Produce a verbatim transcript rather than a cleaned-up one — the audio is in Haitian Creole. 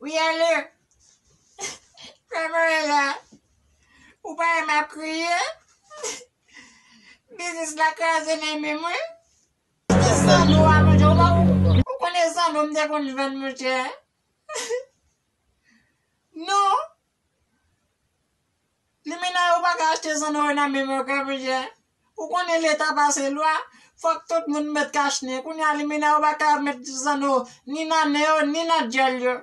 Pyè le. Kòman e la? Ou pa wè m ap kriye? Biznis la kraze nan men mwen. Zanno a, monchè, ou pa, ou konnen zanno m te konn vann, monchè? Non. Limena yo pa ka achte zanno yo nan menm yo, monchè. Ou konnen leta pase lwa, fòk tout moun met kach nen. Kounye a limena yo pa ka met zanno ni nan nen yo, ni nan dyòl yo.